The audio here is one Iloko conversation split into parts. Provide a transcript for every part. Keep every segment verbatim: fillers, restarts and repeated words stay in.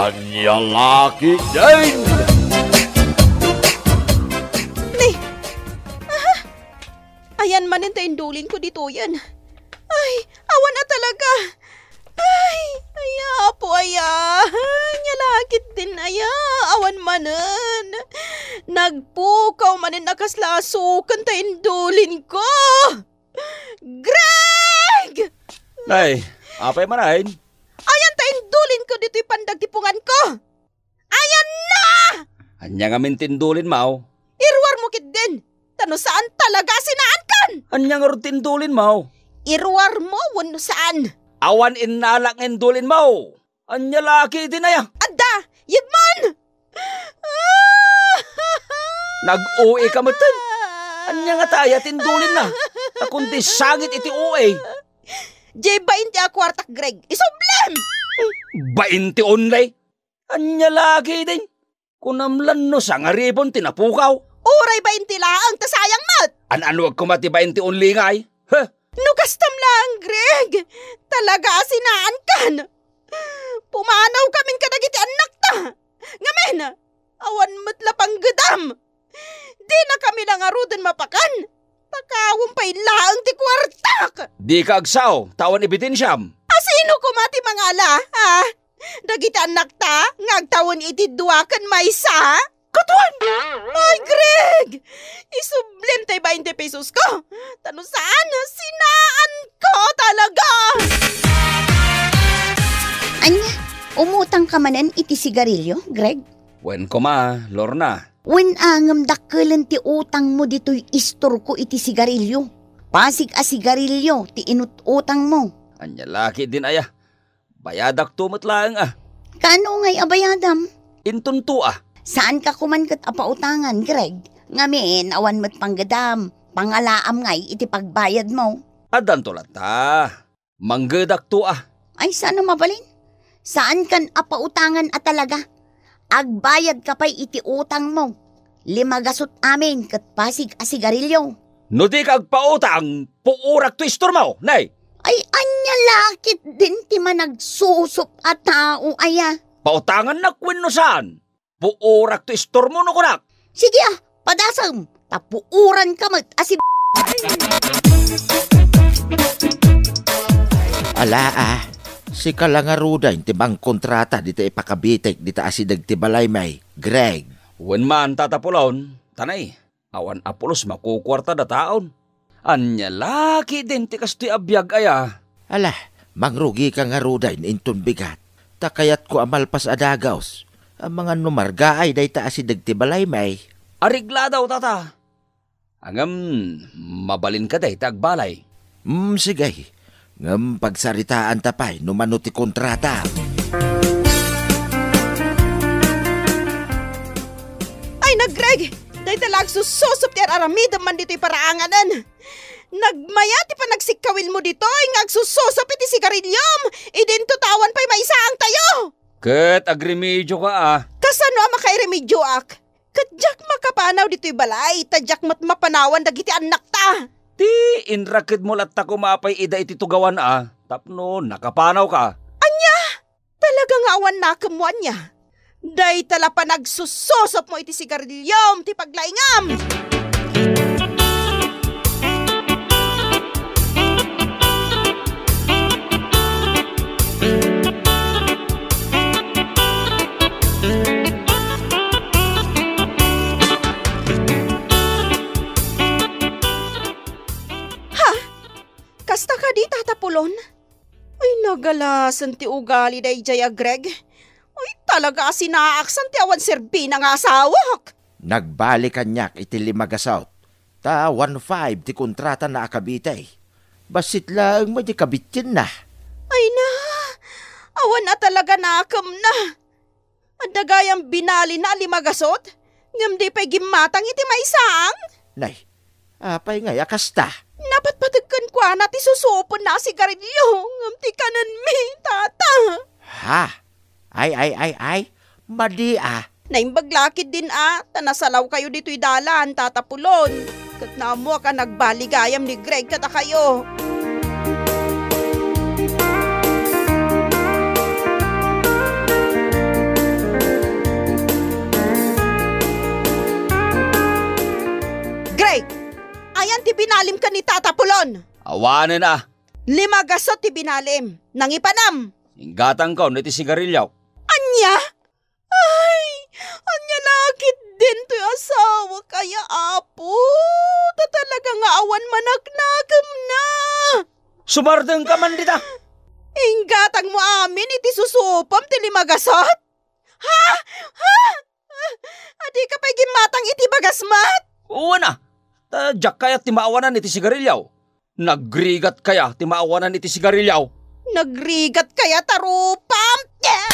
Ania la ketdin? Ni, aha? Ayan manen ta indulinko ditoyen. Ay, awan a talaga. Ay, aya, Apo, aya. Ania la ketdin, aya. Awan manen. Nagpukaw manen a kasla a suken ta indulinko. Greg! Nay, apay man, ay? Ayan ta indulinko ditoy pandagtipunganko. Ayanna! Ania ngamin ti indulinmo? Iruarmo ketdin, ta no saan talaga a sinaankan! Ania ngarud ti indulinmo? Iruarmo wenno saan? Awan innalak nga indulinmo. Ania la ketdin aya? Adda! Yegmon! Nag-O A ka metten. Ania ngata aya ti indulinna? Ta kundi sangit iti O A. Diay bainte a kuartak, Greg. Isublem! Bainte only? Ania la ketdin? Kunam la no sangaribon ti napukaw. Uray bainte laeng ta sayang met. An-anuek koma ti bainte only ngay? Huh? No kastam laeng, Greg, talaga a sinaankan. Pumanawkamin kadagiti annakta. Ngamin, awan met la panggedam. Dinakami la ngaruden mapakan. Pakawem pay laeng ti kuartak. Dika agsao, ta awan ebidensiam. A sino koma ti mangala, ha? Dagiti annakta nga agtawen iti dua ken maysa? Katuan! Ay, Greg! Isublem tay bainte pesos ko. Ta no saan, sinaanko talaga! Ania, umutang ka manen iti sigarilyo, Greg? Wen koma, Lorna. Wen a, ngem dakkelen ti utangmo ditoy istorko iti sigarilyo. Pasig a sigarilyo ti inut-utangmo. Ania la ketdin aya? Bayadakto met laeng a. Kaano ngay a bayadam? Intonto a. Saanka koman ket a pautangan, Greg. Ngamin, awan met panggedam. Pangalaam ngay iti pagbayadmo. Addanto latta. Manggedakto a. Ay, saan a mabalin? Saankan a pautangan a talaga. Agbayadka pay iti utangmo. Lima gasut amin ket pasig a sigarilyo. No dika agpautang, puorak to istormo, nay! Ay, ania la ketdin ti managsusup a tao aya? Pautangannak wenno saan? Puorak to istormo no kunak. Sige a, padasem, ta puoranka met a si... Ala a, sika la ngaruden ti mangkontrata dita ipakabitek dita asideg ti balaymi, Greg. Wen man, Tata Pulon, ta nay, awan a pulos makukuarta dataon. Ania la ketdin ti kastoy a biag aya? Ala, mangrugika ngaruden inton bigat. Ta kayatko a malpas a dagus. Amangan no margaay dayta asideg ti balaymi. Aregladaw, Tata. Ngem, mabalinka dayta agbalay. Mm, sige. Ngem pagsaritaanta pay no mano ti kontrata. Ay, Greg! Dayta la agsususup ti ar-aramidem man ditoy paraanganen. Nagmaya ti panagsikkawilmo ditoy nga agsususup iti sigarilyom, idinto ta awan pay maisaangtayo. Ket agremedioka a. Kasano a makairemedioak? Ket diak makapanaw ditoy balay, ta diak met mapanawan dagiti annakta. Ti inrakedmo latta koma pay ida iti tugawan a, tapno nakapanawka. Ania? Talaga nga awan nakemmo ania? Dayta la panagsusosopmo iti sigarilyom ti paglaingam! Ha? Kasta kadi, Tata Pulon? Ay, nagalasen ti ugali daydiay a Greg. Ay, talaga a sinaaksan ti awan serbina nga asawak. Nagbali kaniak iti lima gasut. Ta one five ti kontratana a kabitay. Bassit laeng met ti kabitienna. Ay na, awan a talaga nakemna. Adda gayam binalina a lima gasut, ngem di pay gimmatang iti maysaang? Nay, apay ngay a kasta? Napatpateg kenkuana ti susupenna a sigarilyo, ngem ti kanenmi, Tata. Ha? Ay, ay, ay, ay. Madi a. Naimbag la ketdin a, ta nasalawkayo ditoy dalan, Tata Pulon. Ket naammoak a nagbali gayam ni Greg kadakayo. Alim ka ni Tata Pulon. Awanen a. Lima gasut ti binalim. Nangipanam. Inggatangko iti sigarilyo. Ania? Ay, ania la ketdin toy asawak aya, Apo? Ta talaga nga awan manaknakemna. Sumardengka man dita. Inggatangmo amin iti susupam ti lima gasut? Ha? Ha? A, dika pay gimmatang iti bagas met? Wen a. Ta diak kayat ti maawanan iti sigarilyo. Nagrigat kaya ti maawanan iti sigarilyo? Nagrigat kaya ta rupam?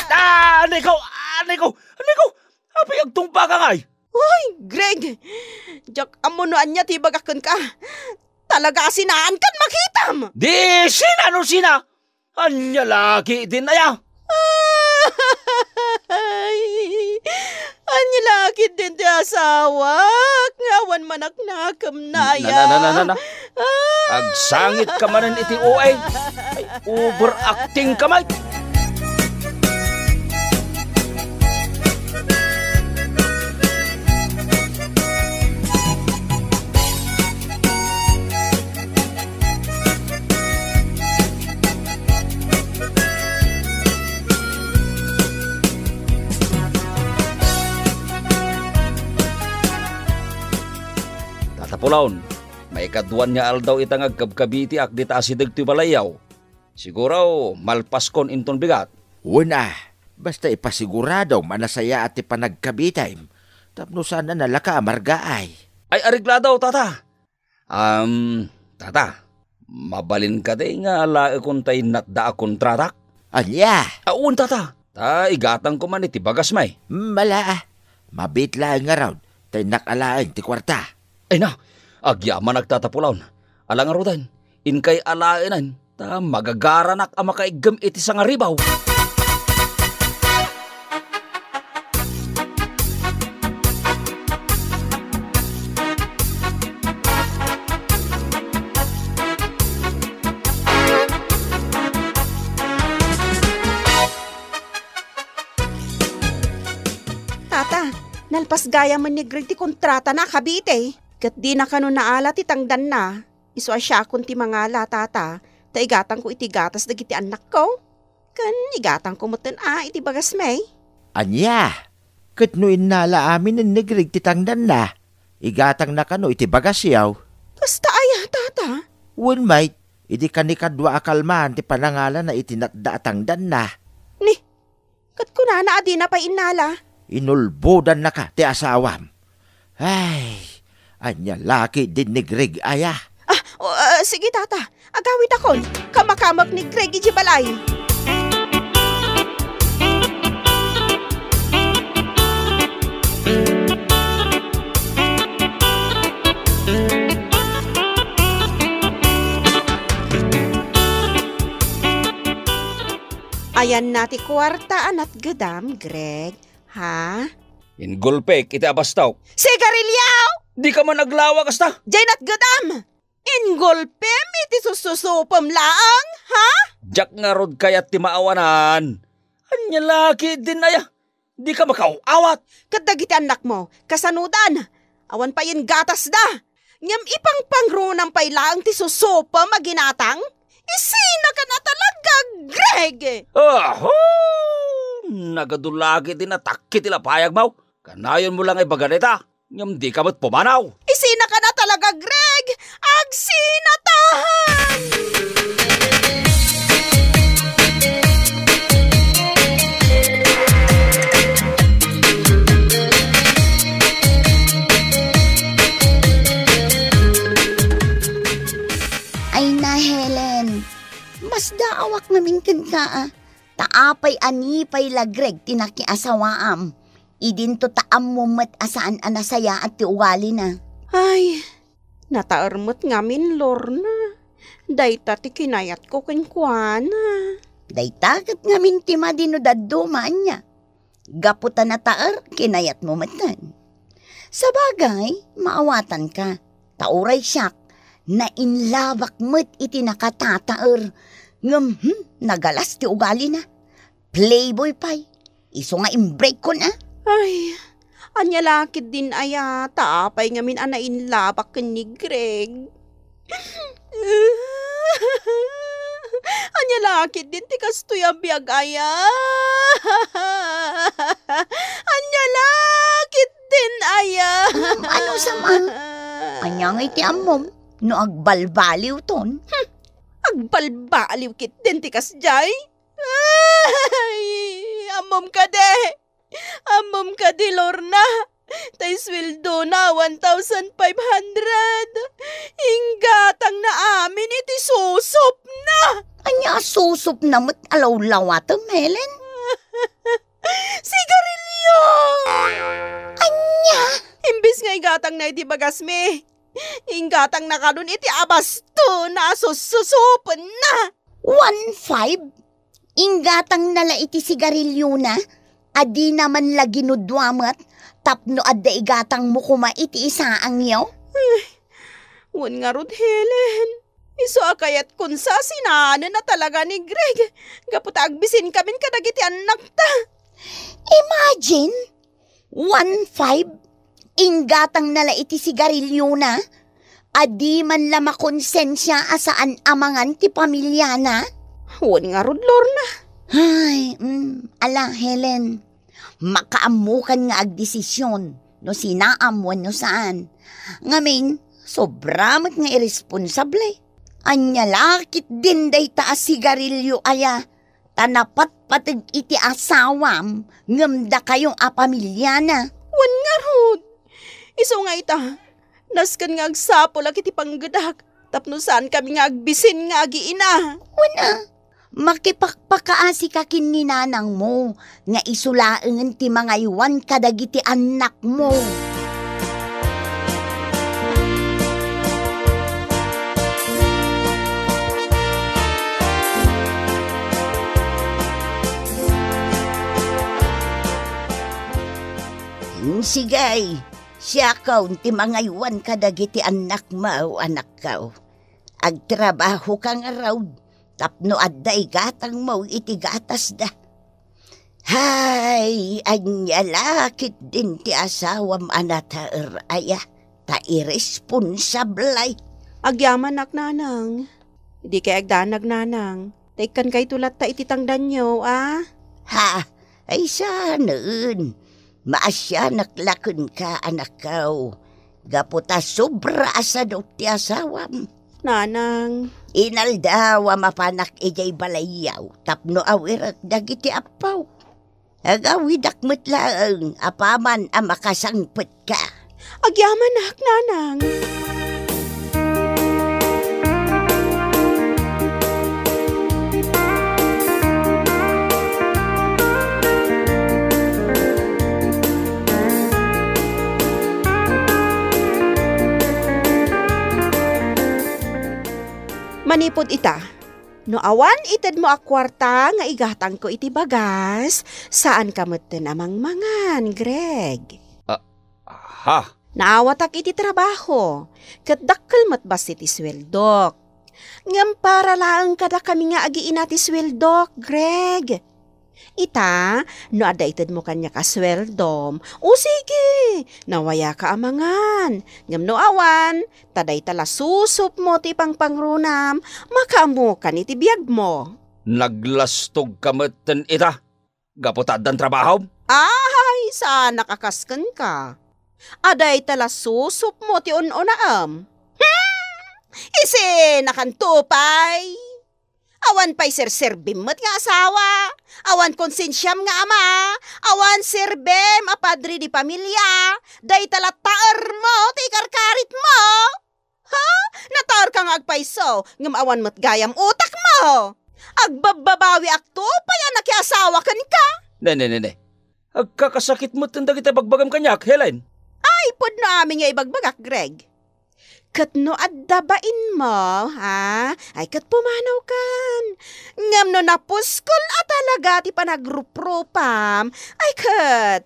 Ah, aneko! Aneko! Aneko! Apay agtungpakangay? Uy, Greg! Diak ammo no ania ti ibagak kenka. Talaga a sinaankan makitam! Di sina no sina! Ania la ketdin aya? Ay, ania la ketdin ti asawak nga awan manaknakemna aya? Na, na, na, na, na, na. Ah. Agsangitka manen iti O A. Ay, overacting ka, Mike. Tata Pulon, maikadua nga aldaw ita nga agkabkabitiak dita asideg ti balayyo. Siguro, malpaskon inton bigat. Wen a, basta ipasiguradom a nasayaat ti panagkabitem, tapno saan a nalaka a margaay. Ay, areglado, tata. Am, tata, mabalin kadi nga alaekon tay natda a kontratak? Ania? Awan, tata. Ta igatangko man iti bagas, may. Mala, a. Mabiit laeng ngarud, ta innak alaen ti kuarta. Ay na, agyamanak, Tata Pulon. Ala ngaruden, inkay alaenen, ta magagaranak a makaiggem iti sangaribaw. Tata, nalpas gayam ni Greg ti kontratana a kabite, ket dina kano naala ti tangdanna. Isu a siakon ti mangala, Tata, ta igatangko iti gatas dagiti annakko. Ken igatangko metten a iti bagasmi. Ania? Ket no innala amin ni Greg ti tangdanna, igatangna kano iti bagasyo? Kasta aya, Tata? Wen met, idi kanikadua a kalman ti panangalana iti natda a tangdanna. Ni, ket kunana a dina pay innala? Inulbodannaka ti asawam. Ay, ania la ketdin ni Greg aya? Ah, o, ah, sige, Tata. Agawitakon. Kamakamek ni Greg idiay balay. Ayanna ti kuarta a natgedam, Greg. Ha? Inggulpek iti abastok. Sigarilyo! Dika man aglawa kasta. Diay natgedam! Inggulpem iti sussusupem laeng, ha? Diak ngarud kayat ti maawanan. Ania la ketdin aya? Dika makaaw-awat. Ket dagiti annakmo, kasanodan? Awan pay gatasda. Ngem ipangpangrunam pay laeng ti susupem a ginatang? Isina ka na talaga, Greg! Aho! Nagadu la ketdi natakki ti lapayagmo. Kanayonmo la nga ibaga dayta, ngem dika met pumanaw. Isina ka na talaga, Greg! Agsinatahan! Ay na, Helen. Masdaawak ngamin kenka, a. Ta apay a ni pay la Greg ti nakiasawaam? Idinto ta ammom met a saan a nasayaat ti ugalina. Ay, nataer met ngamin, Lorna. Dayta ti kinayatko kenkuana. Dayta ket ngamin ti madi no dadduma, ania? Gapu ta nataer, kinayatmo metten. Sabagay, maawatanka. Ta uray siak, nainlabak met iti nakatataer. Ngem, hmm, nagalas ti ugalina. Playboy pay. Isu nga imbreak kon, a? Ay, ania la ketdin aya, ta apay ngamin a nainlabak ken ni Greg? Ania la ketdin ti kastoy a biag aya? Ania la ketdin aya? Hmm, ano sa man? Ania ngay ti ammom no agbalbaliwton? Hmm, agbalbaliw ketdin ti kasdiay? Ay, ammom kadi? Ammom kadi, Lorna? Tay sueldona, one thousand five hundred. Inggatangna amin iti susupna. Ania a susupna met a lawlawatem, Helen? Sigarilyo! Ania? Imbes nga igatangna iti bagasmi, inggatangna kadun iti abastona a sussusupenna. One five? Inggatangna la iti sigarilyona, a dina man la ginudua met tapno adda igatangmo koma iti isaangyo? Wen ngarud, Helen, isu a kayatkon sa sinaanenna talaga ni Greg gapu ta agbisinkamin kadagiti annakta. Imagine, one five, inggatangna la iti sigarilyona, a di man la makonsensia a saan a mangan ti pamiliana? Wen ngarud, Lorna. Ay, mm, ala, Helen, makaammokan nga agdesisyon no sinaam wenno saan. Ngamin, sobra met nga iresponsable. Ania la ketdin dayta a sigarilyo aya? Ta napatpateg iti asawam ngem dakayo a pamiliana. Wen ngarud, isu nga ita, nasken nga agsapulak iti panggedak tapno saankami nga agbisin nga agiina. Wen a, makipakpakaasika ken ni nanangmo nga isu laengen ti mangaywan kadagiti annakmo. Sige, siakon ti mangaywan kadagiti annakmo, anakko. Agtrabahoka ngarud tapno adda igatangmo iti gatasda. Hay, ania la ketdin ti asawam a nataer aya, ta iresponsable. Agyamanak, nanang. Dikay agdanag, nanang. Ta ikkankayto latta iti tangdanyo, a? Ha? Ay, saanen. Maasianak la kenka, anakko, gapu ta sobra a sadok ti asawam. Nanang. Inaldaw a mapanak idiay balayyo tapno awirek dagiti appo. Agawidak met laeng apaman a makasangpetka. Agyamanak, nanang. Manipud ita, no awan itedmo a kuarta nga igatangko iti bagas, saanka metten a mangmangan, Greg. Ah, ha? Naawatak iti trabaho, ket dakkel met bassit ti sueldok. Ngem para laeng kadakami nga agiina ti sueldok, Greg. Ita, no adda itedmo kaniak a sueldom, o sige, nawayaka a mangan. Ngem no awan, ta dayta la susupmo ti pangpangrunam, makaammokan iti biagmo. Naglastogka metten ita, gapu ta addan trabahom? Ay, saanak a kas kenka. A dayta la susupmo ti un-unaem. Hmm! Isinakanto pay. Awan pay serserbim met nga asawa, awan konsensiam nga ama, awan serbem a padre de pamilia, dayta la taermo ti ikarkaritmo. Ha? Nataerka nga agpayso, ngem awan met gayam utakmo. Agbabbabawiakto pay a nakiasawa kenka. Ne, ne, ne, ne. Agkakasakit met dagiti bagbagam kaniak, Helen. Ay, pudno amin nga ibagbagak, Greg. Ket no adda bainmo, ha? Ay, ket pumanawkan. Ngem no napuskol a talaga ti panagruprupam, ay, ket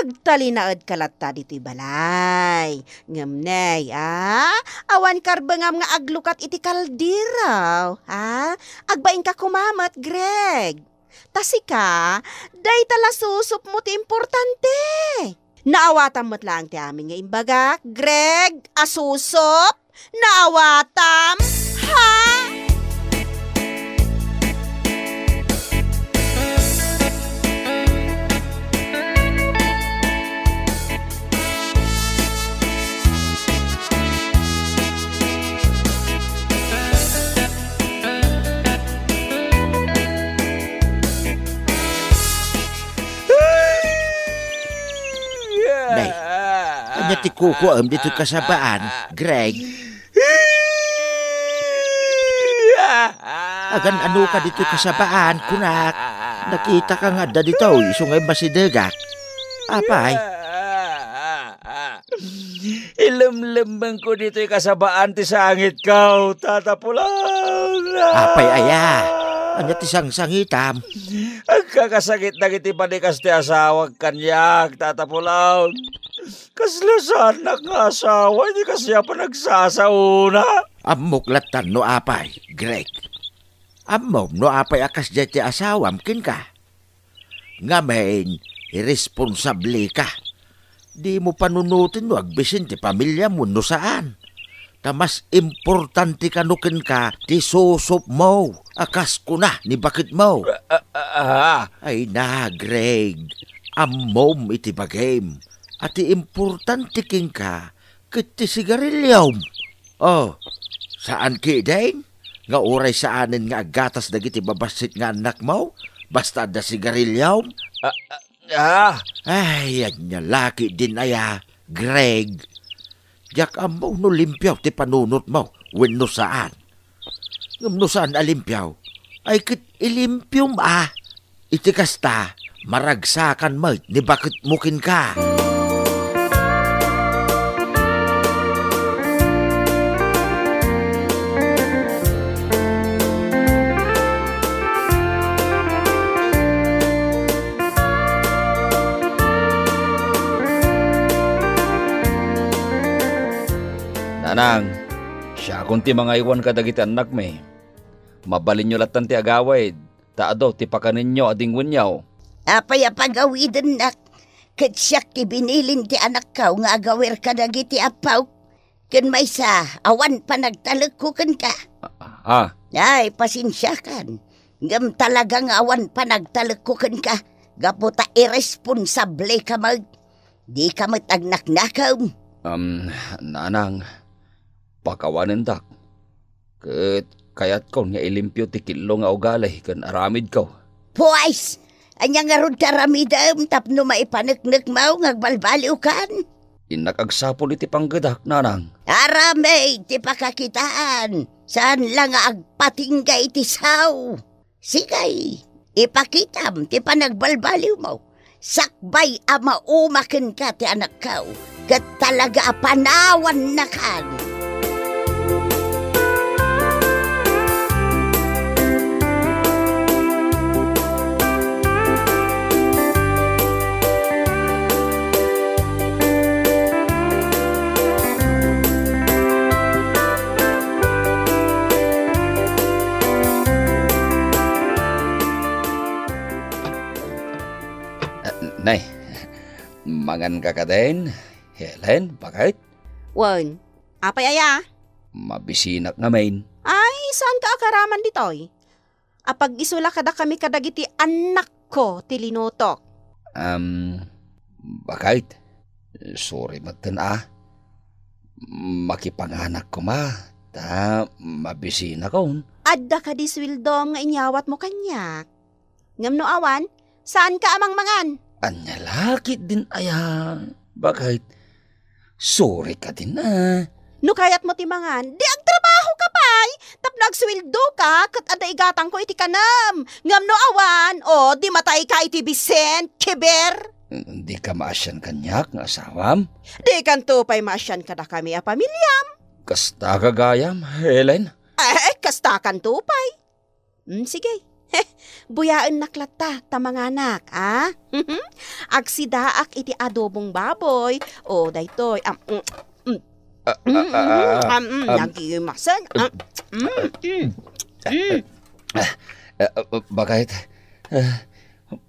agtalinaedka latta ditoy balay. Ngem ne, a? Awan karbengam nga aglukat iti kaldero, ha? Agbainka koma met, Greg. Ta sika, dayta la susupmo ti importante. Naawatam met laeng ti amin nga imbagak, Greg, a susup, Naawatam, ha? Nay, ania ti kukuam ditoy kasabaan, Greg? Agan-ano ka ditoy kasabaan, kunak. Nakitaka nga adda ditoy, isu nga immasidegak. Apay? Ilemlemmengko ditoy kasabaan ti sangitko, Tata Pulong. Apay aya? Ania ti sangsangitam? Agkakasakit dagiti panikas ti asawak kaniak, Tata Pulong. Kasla saannak nga asawa iti kasla a panagsasaona. Ammok lattan no apay, Greg. Ammom no apay a kasdiay ti asawam kenka. Ngamin, irresponsableka. Dimo panunoten no agbisin ti pamiliam wenno saan. Ta mas importante kano kenka ti susupmo a kas kuna ni baketmo. Ah, ah, ah. Ay na, Greg. Ammom iti bagim a ti importante kenka ket ti sigariliom. Oh, saan ketdin nga uray saanen nga aggatas dagiti babassit nga annakmo, basta adda sigariliom? Ah, ah, ah. Ay, ania la ketdin aya, Greg. Diak ammo no limpio ti panunotmo wenno saan. Ngem no saan a limpio, ay ket ilimpiom a. Iti kasta, maragsakan met ni baketmo kenka. Nanang, siakon ti mangaywan kadagiti annakmi. Mabalinyo lattan ti agawid, ta adu ti pakanenyo a dingwenyo. Apay a pagawidennak? Ket siak ti binilin ti anakko nga agawir kadagiti appo. Ken maysa, awan panagtalekko kenka. Ah, ah. Ay, pasensiakan. Ngem talaga nga awan panagtalekko kenka, gapu ta irresponsableka met. Dika met agnaknakem. Um, Nanang, pakawanendak. Ket kayatkon nga ilimpio ti killo nga ugali ken aramidko. Pues, ania ngarud ti aramidem tapno maipaneknekmo nga agbalbaliwkan? Innak agsapul iti panggedak, Nanang. Aramid ti pakakitaan, saan la nga agpatingga iti sao. Sige, ipakitam ti panagbalbaliwmo. Sakbay a mauma kenka ti anakko, ket talaga a panawannakan. Ah, nay, manganka kadin, Helen, bakit? Wen, apay aya? Mabisinak ngamin. Ay, saanka a karaman ditoy? Apag-isu la kadakami kadagiti annakko ti linutok. Am, bakit? Sorry metten a. Makipanganak koma, ta mabisinakon. Adda kadi sueldom nga inyawatmo kaniak? Ngem no awan, saanka a mangmangan. Ania la ketdin aya, bakit? Sorry kadin a. No kayatmo ti mangan, di agtrabahoka pay, tapno agsueldoka ket adda igatangko iti kanem. Ngem no awan, o, di matayka iti bisen, kiber. Dika maasian kaniak nga asawam? Dikanto pay maasian kadakami a pamiliam. Kasta gagayam, Helen? Eh, kastakanto pay. Mm, sige. Buyaennak latta, ta manganak, a? Agsidaak iti adobong baboy. O, daytoy. Am, mm, mm. Ah, ah, ah, ah, Mm, mm, am, mm, am, nagimasen. Am, mm, mm, mm. Ah, ah, ah, bakit? Ah,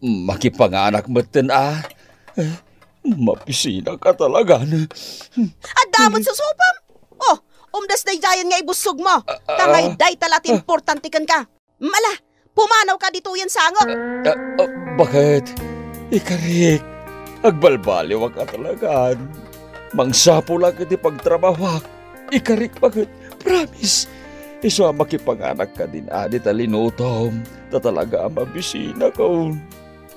makipanganak metten, a? Ah, mabisinaka talaga. Adda met susupam? Oh, Umdas daydiayen nga ibussogmo. Ah, ah. Tangay dayta la ti importante kenka. Mala, pumanawka ditoyen sango. Ah, ah, baket? Ikarik, agbalbaliwak a talagan. Mangsapulak iti pagtrabahuak. Ikarik, baket? Promise. Isu a makipanganak kadin adi ta linutom, ta talaga a mabisinakon.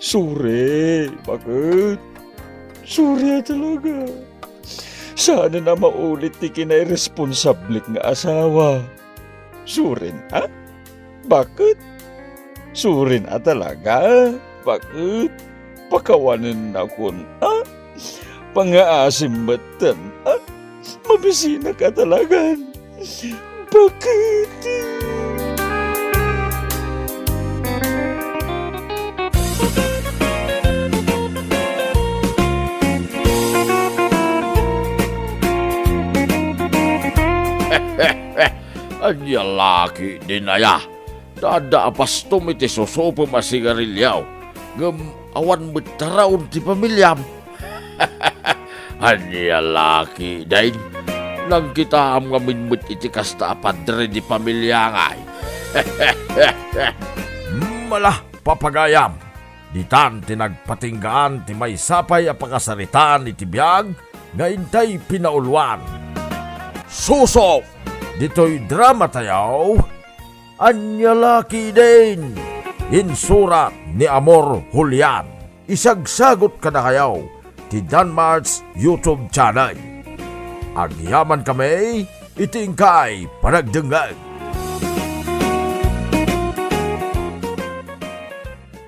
Sure, baket? Sure a talaga. Saanen a maulit ti kinairesponsablik nga asawa. Suren, a? Baket? Suren a talaga? Baket? Pakawanennakon, a? Pangaasim metten, a? Mabisinaka talagan. Baket? Ania la ketdin aya? Adda a pastom iti susupem a sigarilio, ngem awan met taraon ti pamiliam. Ania la ketdin? Nangkitaam ngamin met iti kasta a padre di pamilia ngay. Mala, papagayam, ditan ti nagpatinggaan ti maysa pay a pakasaritaan iti biag nga intay pinauluan. Suso! Ditoy drama tayo, Ania la ketdin? Insurat ni Amor Julian. Isagsagut kadakayo ti Danmart's YouTube channel. Agyaman kami iti inkay panagdengngeg.